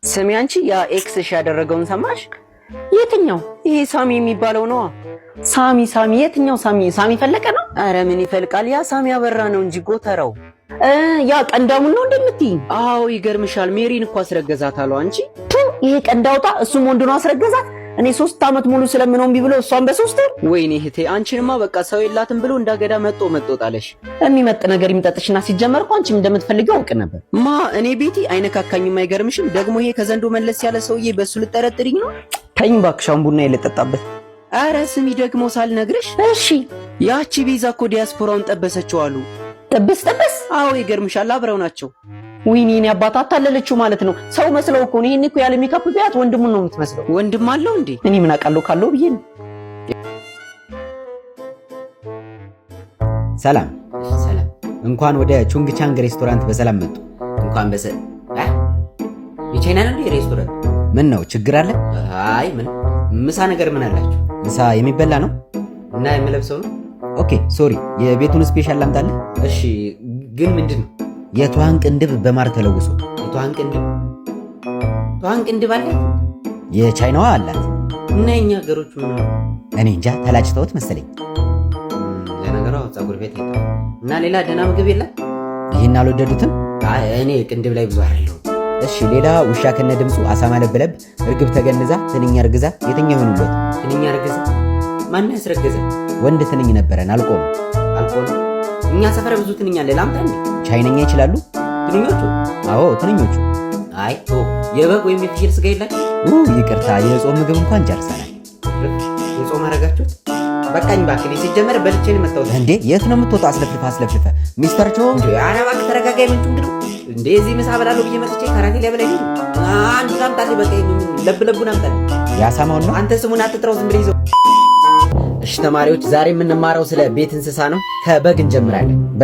ስሚ አንቺ፣ ያ ex ሽ ያደረገውን ሰማሽ? የትኛው? ይሄ ሳሚ የሚባለው ነዋ። ሳሚ ሳሚ፣ የትኛው ሳሚ? ሳሚ ፈለቀ ነው? አረ ምን ይፈልቃል? ያ ሳሚ አበራ ነው እንጂ ጎተራው። ያ ቀንዳሙን ነው እንደምትይኝ? አዎ ይገርምሻል፣ ሜሪን እኮ አስረገዛት አሉ። አንቺ ይሄ ቀንዳውጣ፣ እሱም ወንድ ነው አስረገዛት። እኔ 3 ዓመት ሙሉ ስለምነው እምቢ ብሎ እሷን በ3 ወር። ወይኔ እህቴ፣ አንቺንማ በቃ ሰው የላትም ብሎ እንዳገዳ መጦ መጦ ጣለሽ። የሚመጥ ነገር ይምጠጥሽና ሲጀመር እኮ አንቺም እንደምትፈልጊው አውቅ ነበር። ማ እኔ ቤቲ አይነካካኝም። አይገርምሽም? ደግሞ ይሄ ከዘንዶ መለስ ያለ ሰውዬ በሱ ልጠረጥሪኝ ነው? ተኝ እባክሽ፣ አሁን ቡና የለጠጣበት። አረ ስሚ ደግሞ ሳልነግርሽ። እሺ። ያቺ ቤዛ እኮ ዲያስፖራውን ጠበሰችው አሉ። ጥብስ ጥብስ? አዎ ይገርምሻል፣ አብረው ናቸው። ወይኔ እኔ አባት አታለለችው ማለት ነው። ሰው መስለው እኮ ነው። ይሄን እኮ ያለ ሜካፕ ቢያት ወንድሙን ነው የምትመስለው። ወንድም አለው እንዴ? እኔ ምን አውቃለሁ ካለው ብዬ ነው። ሰላም። ሰላም። እንኳን ወደ ቹንግ ቻንግ ሬስቶራንት በሰላም መጡ። እንኳን በሰ የቻይና ነው እንዴ ሬስቶራንት? ምን ነው ችግር አለ? አይ ምን ምሳ ነገር ምን አላችሁ? ምሳ የሚበላ ነው። እና የምለብሰው ነው። Okay, sorry፣ የቤቱን special ላምጣልህ? እሺ፣ ግን ምንድን ነው? የትኋን ቅንድብ በማር ተለውሶ። የትኋን ቅንድብ? ትኋን ቅንድብ አላት? የቻይናዋ አላት። እና የኛ ሀገሮቹ ምን ነው? እኔ እንጃ፣ ተላጭተውት መሰለኝ። ለነገሩ ፀጉር ቤት አይጠፋም። እና ሌላ ደህና ምግብ የለም? ይህን አልወደዱትም? አይ እኔ ቅንድብ ላይ ብዙ አይደለሁም። እሺ፣ ሌላ ውሻ ከነ ድምፁ፣ አሳማ ለብለብ፣ እርግብ ተገንዛ፣ ትንኝ እርግዛ፣ የትኛው ይሁንልዎት? ትንኝ እርግዛ? ማን ያስረገዘ? ወንድ ትንኝ ነበረን፣ አልቆ ነው። አልቆ ነው። እኛ ሰፈር ብዙ ትንኝ አለ። ላምጣ እንዴ? ቻይነኛ ይችላሉ? ትንኞቹ? አዎ ትንኞቹ። አይ ቶ የበግ ወይም የፍየል ስጋ የላችሁ? ይቅርታ፣ የጾም ምግብ እንኳን ጨርሰናል። የጾም አረጋችሁት? በቃኝ እባክህ። እኔ ሲጀመር በልቼ ነው የመጣሁት። እንዴ የት ነው የምትወጣው? አስለፍልፈ አስለፍልፈ ሚስተር ቾ። እንዴ ኧረ እባክህ ተረጋጋ። የምንጩ እንግዲህ እንዴ እዚህ ምሳ በላለሁ ብዬ መጥቼ ካራቴ ሊያበላኝ ነው። አንዱን አምጣልኝ፣ በቃ ለብ ለቡን አምጣልኝ። የአሳማውን ነው? አንተ ስሙን አትጥራው፣ ዝም ብለህ ይዘው። እሺ ተማሪዎች፣ ዛሬ የምንማረው ስለ ቤት እንስሳ ነው። ከበግ እንጀምራለን። በ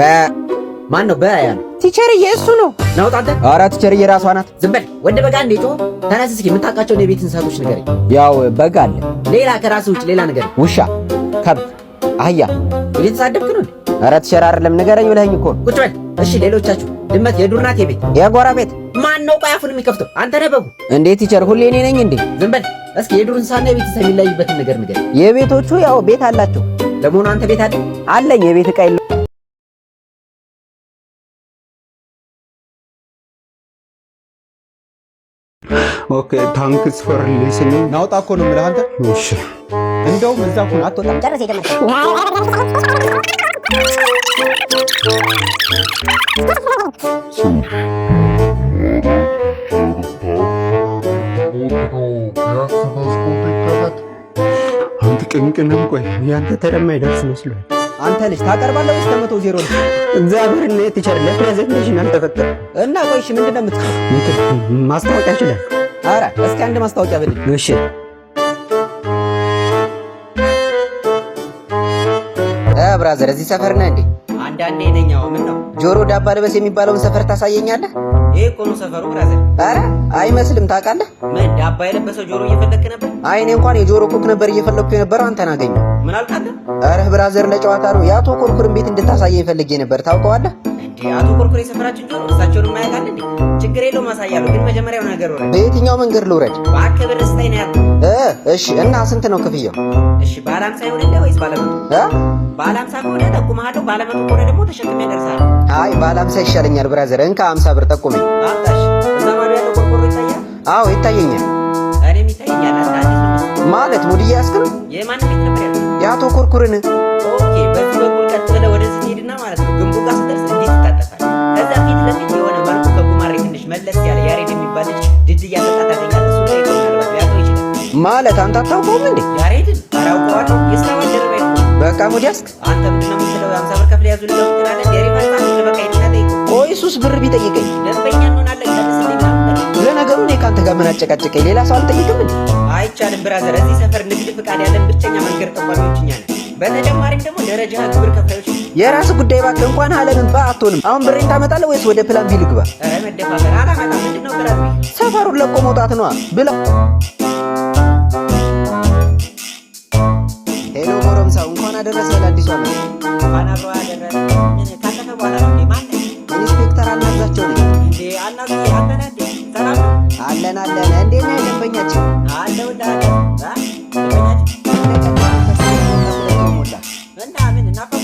ማን ነው በ ያለው? Teacher ዬ፣ እሱ ነው። ናውጣ አንተ። ኧረ teacher ዬ፣ ራሷ ናት። ዝም በል ወንድ በጋ እንዴ ጮህ። ተነስ እስኪ የምታውቃቸውን የቤት እንስሳቶች ንገረኝ። ያው በግ አለ። ሌላ ከራስህ ውጭ ሌላ ንገረኝ። ውሻ፣ ከብት፣ አህያ። እየተሳደብክ ነው እንዴ? ኧረ teacher አይደለም፣ ንገረኝ ብለኸኝ እኮ ነው። ቁጭ በል። እሺ ሌሎቻችሁ፣ ድመት የዱር ናት የቤት? የጎረቤት። ማን ነው ቆይ አፉን የሚከፍተው? አንተ ነህ በጉ። እንዴ teacher፣ ሁሌ እኔ ነኝ እንዴ? ዝም በል። እስኪ የዱር እንስሳና የቤት እንስሳ የሚለያዩበትን ነገር ንገረኝ። የቤቶቹ ያው ቤት አላቸው። ለመሆኑ አንተ ቤት አለ? አለኝ፣ የቤት ዕቃ የለውም። Okay, thanks for listening። ናውጣ እኮ ነው የምልህ አንተ። እሺ። እንደውም እዛ እኮ ነው፣ አትወጣም። ጨርስ የጀመርከው። አንተ ቅንቅንም ቆይ ያንተ ተረማ ይደርስ መስሎኝ። አንተ ልጅ ታቀርባለህ ወይስ ከ100 ዜሮ ነው? እግዚአብሔር እና teacher ለ presentation አልተፈጠረም። እና ቆይ እሺ ምንድን ነው የምትለው? እንትን ማስታወቂያ ይችላል። ኧረ እስኪ አንድ ማስታወቂያ በልኝ። እሺ። Brother፣ እዚህ ሰፈር ነህ እንዴ? አንዳንዴ ነኝ። አዎ ምን ነው? ጆሮ ዳባ ልበስ የሚባለውን ሰፈር ታሳየኛለህ? ይሄ እኮ ነው ሰፈሩ brother። ኧረ አይመስልም። ታውቃለህ? ምን ዳባ የለበሰው ጆሮ እየፈለክ ነበር? አይ እኔ እንኳን የጆሮ ኮክ ነበር እየፈለግኩ የነበረው፣ አንተን አገኘሁ። ምን አልክ አንተ? ኧረ brother፣ ለጨዋታ ነው። የአቶ ኮርኩርን ቤት እንድታሳየኝ ፈልጌ ነበር። ታውቀዋለህ? እንዴ አቶ ኮርኩር የሰፈራችን ጆሮ፣ እሳቸውን የማያውቃል እንዴ? ችግር የለውም አሳያለሁ። ግን መጀመሪያው ነገር ውረድ። በየትኛው መንገድ ልውረድ? እባክህ ብር ስጠኝ ነው ያልኩህ። እሺ። እና ስንት ነው ክፍያው? እሺ ባለ 50 ይሁንልህ ወይስ ባለ 100? እ ባለ 50 ከሆነ ጠቁምሃለሁ፣ ባለ 100 ከሆነ ደግሞ ተሸክሜ እደርሳለሁ። አይ ባለ 50 ይሻለኛል brother። እንካ 50 ብር፣ ጠቁመኝ። አምጣሽ። እዛ ማዶ ያለው ቆርቆሮ ይታያል? አዎ ይታየኛል። እኔም ይታየኛል። አንተ አዲስ ነው መሰለኝ። ማለት mood እያያዝክ ነው? የማንን ቤት ነበር ያልኩህ? የአቶ ኮርኩርን። Okay፣ በዚህ በኩል ቀጥ ብለህ ወደዚህ ትሄድና ማለት ነው ግንቡ ጋር ስትደርስ እንዴት ይታጠፋል። ከዛ ፊት ለፊት የሆነ መልኩ ከጉማሬ ትንሽ መለስ ያለ ያሬድ የሚባል ልጅ ድድ እያጠጣ ታገኛለህ። እሱ ላይ ምናልባት ሊያውቀው ይችላል። ማለት አንተ አታውቀውም እንዴ? ያሬድን? ኧረ አውቀዋለሁ፣ የስራ ባልደረባዬ እኮ ነው። በቃ mood ያዝክ። አንተ ምንድን ነው የምትለው? 50 ብር ከፍለህ ያዙ ልለው ትላለህ። ዴሪቫል በቃ ሂድና ጠይቀው። ቆይ እሱስ ብር ቢጠይቀኝ? ደንበኛ እንሆናለን፣ ቀንስልኝ ምናምን በለው። ለነገሩ እኔ ከአንተ ጋር ምን አጨቃጨቀኝ? ሌላ ሰው አልጠይቅም እንዴ? አይቻልም brother፣ እዚህ ሰፈር ንግድ ፍቃድ ያለን ብቸኛ መንገድ ጠቋሚዎች እኛ ነን። በተጨማሪም ደግሞ ደረጃ ግብር ከፋዮች ነን። የራስ ጉዳይ እባክህ። እንኳን አለምን ባ አትሆንም። አሁን ብሬን ታመጣለህ ወይስ ወደ plan B ልግባ? ኧረ መደፋፈር፣ አላመጣም። ምንድን ነው plan B? ሰፈሩን ለቆ መውጣት ነዋ ብላ። Hello ጎረምሳው፣ እንኳን አደረሰ ለአዲሱ ዓመት። እንኳን አብሮ አደረሰ። ምን ካለፈ በኋላ ነው እንዴ? ማን ነህ? ኢንስፔክተር አናግዛቸው ነኝ። እንዴ አናግዬ አንተ ነህ እንዴ? ሰላም ነው? አለን አለን። እንዴት ነህ ደንበኛችን? አለሁልህ አለ አ? ደንበኛችን ሞላ። እና ምን እናፈቁ?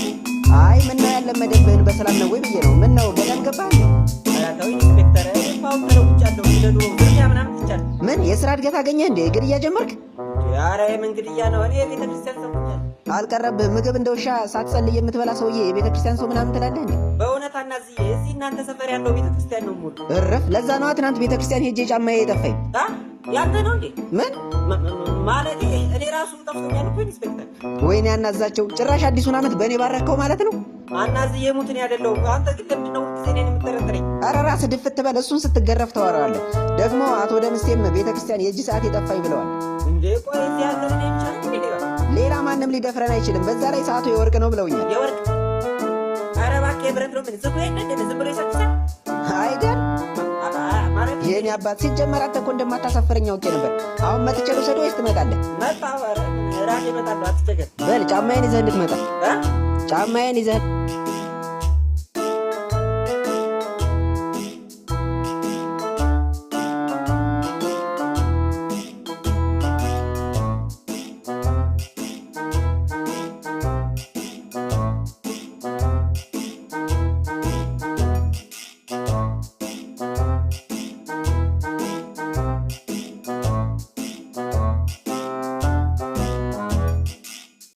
አይ፣ ምነው ያለመደብህን በሰላም ነው ወይ ብዬ ነው። ምን ነው ገደል ገባህ እንዴ? ኧረ ተው ኢንስፔክተር፣ እኔ እኮ አሁን ተለውጫለሁ። እንደ ድሮ ዝርፊያ ምናምን ትቻለሁ። ምን የስራ እድገት አገኘህ እንዴ? ግድያ ጀመርክ? ኧረ የምን ግድያ ነው? እኔ የቤተ ክርስቲያን ሰው ሆኛለሁ። አልቀረብህም። ምግብ እንደ ውሻ ሳትጸልይ የምትበላ ሰውዬ የቤተ ክርስቲያን ሰው ምናምን ትላለህ እንዴ? በእውነት አናዝዬ፣ እዚህ እናንተ ሰፈር ያለው ቤተ ክርስቲያን ነው የምውለው። እረፍ። ለዛ ነዋ ትናንት ቤተ ክርስቲያን ሄጄ ጫማዬ የጠፋኝ። አ? ያንተ ነው እንዴ? ምን? ማለቴ እኔ ራሱ ጠፍቶኛል እኮ ኢንስፔክተር። ወይኔ ያናዛቸው፣ ጭራሽ አዲሱን ዓመት በእኔ ባረከው ማለት ነው። አናዝዬ ሙትን ያደለው። አንተ ግን ለምንድን ነው ሁልጊዜ እኔን የምጠረጥረኝ? ኧረ ራስህ ድፍት በል። እሱን ስትገረፍ ታወራዋለህ። ደግሞ አቶ ደምሴም ቤተ ክርስቲያን የእጅ ሰዓት የጠፋኝ ብለዋል። እንዴ ቆይ፣ እዚህ ሀገር እኔ ብቻ ነኝ እንዴ ሌባ? ሌላ ማንም ሊደፍረን አይችልም። በዛ ላይ ሰዓቱ የወርቅ ነው ብለውኛል። የወርቅ? ኧረ እባክህ የብረት ነው። ምን ዝጎ የለ እንዴ? ዝም ብሎ ይሰክሳል። አይደል? ማለት የኔ አባት፣ ሲጀመር አንተ እኮ እንደማታሳፍረኝ አውቄ ነበር። አሁን መጥቼ ልውሰድ ወይስ ትመጣለህ? መጣሁ። ኧረ ራሴ እመጣለሁ፣ አትቸገር። በል ጫማዬን ይዘህ እንድትመጣ። እ? ጫማዬን ይዘህ